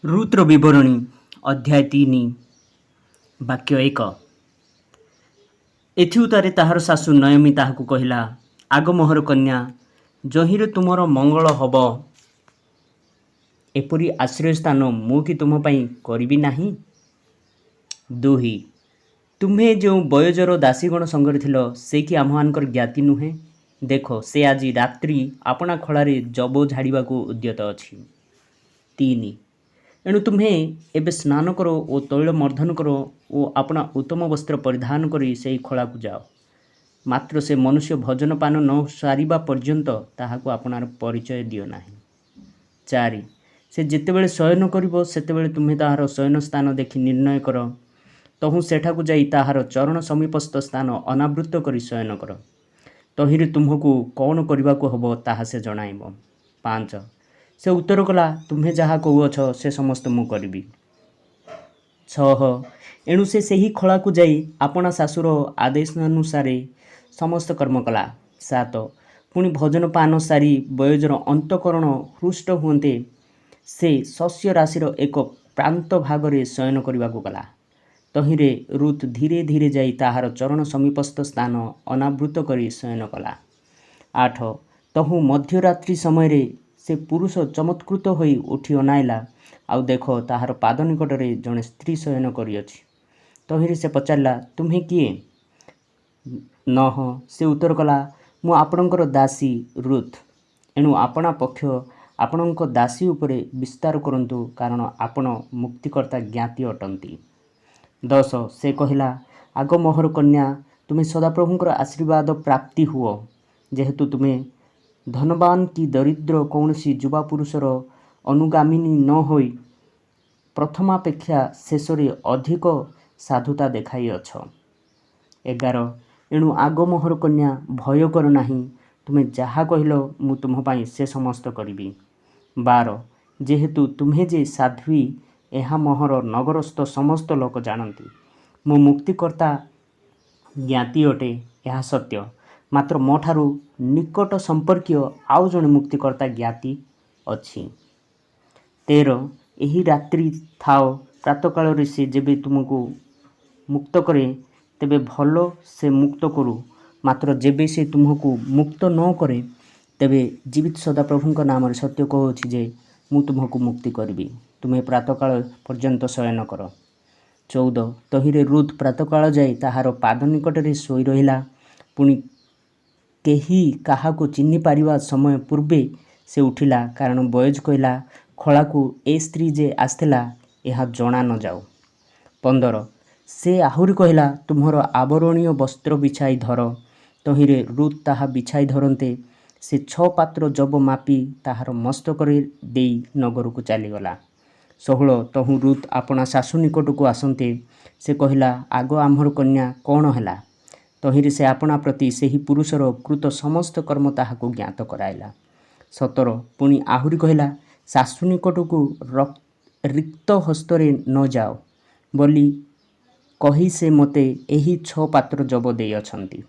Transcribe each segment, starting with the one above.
ରୁଥର ବିବରଣୀ, ଅଧ୍ୟାୟ 3, ବାକ୍ୟ 1। ଏଥିଉତ୍ତାରେ ତାହାର ଶାଶୁ ନୟମୀ ତାହାକୁ କହିଲା, ଆଗୋ ମୋହର କନ୍ୟା, ଯହିଁରେ ତୁମର ମଙ୍ଗଳ ହବ, ଏପରି ଆଶ୍ରୟ ସ୍ଥାନ ମୁଁ କି ତୁମ ପାଇଁ କରିବି ନାହିଁ? 2, ତୁମ୍ଭେ ଯେଉଁ ବୋୟଜର ଦାସୀଗଣ ସଙ୍ଗରେ ଥିଲ, ସେ କି ଆମ୍ଭମାନଙ୍କର ଜ୍ଞାତି ନୁହେଁ? ଦେଖ, ସେ ଆଜି ରାତ୍ରି ଆପଣା ଖଳାରେ ଯବ ଝାଡ଼ିବାକୁ ଉଦ୍ୟତ ଅଛି। 3, ଏଣୁ ତୁମ୍ଭେ ଏବେ ସ୍ନାନ କର ଓ ତୈଳ ମର୍ଦ୍ଦନ କର ଓ ଆପଣା ଉତ୍ତମ ବସ୍ତ୍ର ପରିଧାନ କରି ସେହି ଖଳାକୁ ଯାଅ। ମାତ୍ର ସେ ମନୁଷ୍ୟ ଭୋଜନ ପାନ ନ ସାରିବା ପର୍ଯ୍ୟନ୍ତ ତାହାକୁ ଆପଣାର ପରିଚୟ ଦିଅ ନାହିଁ। 4, ସେ ଯେତେବେଳେ ଶୟନ କରିବ, ସେତେବେଳେ ତୁମ୍ଭେ ତାହାର ଶୟନ ସ୍ଥାନ ଦେଖି ନିର୍ଣ୍ଣୟ କର। ତହୁଁ ସେଠାକୁ ଯାଇ ତାହାର ଚରଣ ସମୀପସ୍ଥ ସ୍ଥାନ ଅନାବୃତ କରି ଶୟନ କର। ତହିଁରେ ତୁମ୍ଭକୁ କ'ଣ କରିବାକୁ ହେବ, ତାହା ସେ ଜଣାଇବ। 5, ସେ ଉତ୍ତର କଲା, ତୁମ୍ଭେ ଯାହା କହୁଅଛ, ସେ ସମସ୍ତ ମୁଁ କରିବି। 6, ଏଣୁ ସେ ସେହି ଖଳାକୁ ଯାଇ ଆପଣା ଶାଶୁର ଆଦେଶାନୁସାରେ ସମସ୍ତ କର୍ମ କଲା। 7, ପୁଣି ଭୋଜନ ପାନ ସାରି ବୋୟଜର ଅନ୍ତଃକରଣ ହୃଷ୍ଟ ହୁଅନ୍ତେ, ସେ ଶସ୍ୟ ରାଶିର ଏକ ପ୍ରାନ୍ତ ଭାଗରେ ଶୟନ କରିବାକୁ ଗଲା। ତହିଁରେ ରୁଥ ଧୀରେ ଧୀରେ ଯାଇ ତାହାର ଚରଣ ସମୀପସ୍ଥ ସ୍ଥାନ ଅନାବୃତ କରି ଶୟନ କଲା। 8, ତହୁଁ ମଧ୍ୟରାତ୍ରି ସମୟରେ ସେ ପୁରୁଷ ଚମତ୍କୃତ ହୋଇ ଉଠି ଅନାଇଲା, ଆଉ ଦେଖ, ତାହାର ପାଦ ନିକଟରେ ଜଣେ ସ୍ତ୍ରୀ ଶୟନ କରିଅଛି। ତହିଁରେ ସେ ପଚାରିଲା, ତୁମ୍ଭେ କିଏ? 9, ସେ ଉତ୍ତର କଲା, ମୁଁ ଆପଣଙ୍କର ଦାସୀ ରୁଥ। ଏଣୁ ଆପଣା ପକ୍ଷ ଆପଣଙ୍କ ଦାସୀ ଉପରେ ବିସ୍ତାର କରନ୍ତୁ, କାରଣ ଆପଣ ମୁକ୍ତିକର୍ତ୍ତା ଜ୍ଞାତି ଅଟନ୍ତି। 10, ସେ କହିଲା, ଆଗୋ ମୋହର କନ୍ୟା, ତୁମେ ସଦାପ୍ରଭୁଙ୍କର ଆଶୀର୍ବାଦ ପ୍ରାପ୍ତି ହୁଅ, ଯେହେତୁ ତୁମେ ଧନବାନ କି ଦରିଦ୍ର କୌଣସି ଯୁବା ପୁରୁଷର ଅନୁଗାମିନୀ ନ ହୋଇ ପ୍ରଥମାପେକ୍ଷା ଶେଷରେ ଅଧିକ ସାଧୁତା ଦେଖାଇଅଛ। 11, ଏଣୁ ଆଗୋ ମୋହର କନ୍ୟା, ଭୟ କର ନାହିଁ। ତୁମେ ଯାହା କହିଲ, ମୁଁ ତୁମ୍ଭ ପାଇଁ ସେ ସମସ୍ତ କରିବି। 12, ଯେହେତୁ ତୁମ୍ଭେ ଯେ ସାଧ୍ୱୀ, ଏହା ମୋହର ନଗରସ୍ଥ ସମସ୍ତ ଲୋକ ଜାଣନ୍ତି। ମୁଁ ମୁକ୍ତିକର୍ତ୍ତା ଜ୍ଞାତି ଅଟେ, ଏହା ସତ୍ୟ। ମାତ୍ର ମୋଠାରୁ ନିକଟ ସମ୍ପର୍କୀୟ ଆଉ ଜଣେ ମୁକ୍ତିକର୍ତ୍ତା ଜ୍ଞାତି ଅଛି। 13, ଏହି ରାତ୍ରି ଥାଅ। ପ୍ରାତଃକାଳରେ ସେ ଯେବେ ତୁମକୁ ମୁକ୍ତ କରେ, ତେବେ ଭଲ, ସେ ମୁକ୍ତ କରୁ। ମାତ୍ର ଯେବେ ସେ ତୁମକୁ ମୁକ୍ତ ନ କରେ, ତେବେ ଜୀବିତ ସଦାପ୍ରଭୁଙ୍କ ନାମରେ ସତ୍ୟ କହୁଅଛି ଯେ ମୁଁ ତୁମକୁ ମୁକ୍ତି କରିବି। ତୁମେ ପ୍ରାତଃକାଳ ପର୍ଯ୍ୟନ୍ତ ଶୟନ କର। 14, ତହିଁରେ ରୁଥ ପ୍ରାତଃକାଳ ଯାଇ ତାହାର ପାଦ ନିକଟରେ ଶୋଇ ରହିଲା। ପୁଣି କେହି କାହାକୁ ଚିହ୍ନି ପାରିବା ସମୟ ପୂର୍ବେ ସେ ଉଠିଲା, କାରଣ ବୋୟଜ କହିଲା, ଖଳାକୁ ଏ ସ୍ତ୍ରୀ ଯେ ଆସିଥିଲା, ଏହା ଜଣା ନ ଯାଉ। 15, ସେ ଆହୁରି କହିଲା, ତୁମ୍ଭର ଆବରଣୀୟ ବସ୍ତ୍ର ବିଛାଇ ଧର। ତହିଁରେ ରୁଥ ତାହା ବିଛାଇ ଧରନ୍ତେ, ସେ ଛଅ ପାତ୍ର ଯବ ମାପି ତାହାର ମସ୍ତକରେ ଦେଇ ନଗରକୁ ଚାଲିଗଲା। 16, ତହୁଁ ରୁଥ ଆପଣା ଶାଶୁ ନିକଟକୁ ଆସନ୍ତେ, ସେ କହିଲା, ଆଗୋ ଆମ୍ଭର କନ୍ୟା, କ'ଣ ହେଲା? ତହିଁରେ ସେ ଆପଣା ପ୍ରତି ସେହି ପୁରୁଷର କୃତ ସମସ୍ତ କର୍ମ ତାହାକୁ ଜ୍ଞାତ କରାଇଲା। 17, ପୁଣି ଆହୁରି କହିଲା, ଶାଶୁ ନିକଟକୁ ରିକ୍ତ ହସ୍ତରେ ନ ଯାଅ ବୋଲି କହି ସେ ମୋତେ ଏହି ଛଅ ପାତ୍ର ଯବ ଦେଇଅଛନ୍ତି।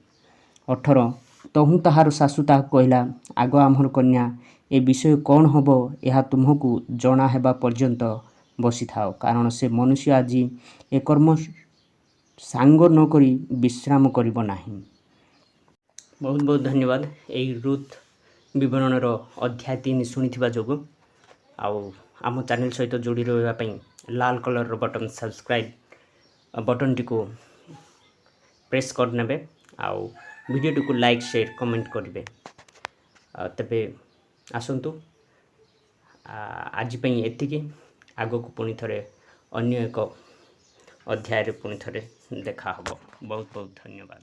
18, ତହୁଁ ତାହାର ଶାଶୁ ତାହାକୁ କହିଲା, ଆଗୋ ଆମ୍ଭର କନ୍ୟା, ଏ ବିଷୟ କ'ଣ ହେବ, ଏହା ତୁମ୍ଭକୁ ଜଣା ହେବା ପର୍ଯ୍ୟନ୍ତ ବସିଥାଅ, କାରଣ ସେ ମନୁଷ୍ୟ ଆଜି ଏ କର୍ମ ସାଙ୍ଗ ନ କରି ବିଶ୍ରାମ କରିବ ନାହିଁ। ବହୁତ ବହୁତ ଧନ୍ୟବାଦ ଏଇ ରୁଥ ବିବରଣର ଅଧ୍ୟାୟ 3 ଶୁଣିଥିବା ଯୋଗୁଁ। ଆଉ ଆମ ଚ୍ୟାନେଲ୍ ସହିତ ଯୋଡ଼ି ରହିବା ପାଇଁ ଲାଲ କଲର୍ର ବଟନ୍, ସବସ୍କ୍ରାଇବ୍ ବଟନ୍ଟିକୁ ପ୍ରେସ୍ କରିନେବେ ଆଉ ଭିଡ଼ିଓଟିକୁ ଲାଇକ୍, ସେୟାର, କମେଣ୍ଟ କରିବେ। ତେବେ ଆସନ୍ତୁ, ଆଜି ପାଇଁ ଏତିକି। ଆଗକୁ ପୁଣି ଥରେ ଅନ୍ୟ ଏକ ଅଧ୍ୟାୟରେ ପୁଣି ଥରେ ଦେଖା ହେବ। ବହୁତ ବହୁତ ଧନ୍ୟବାଦ।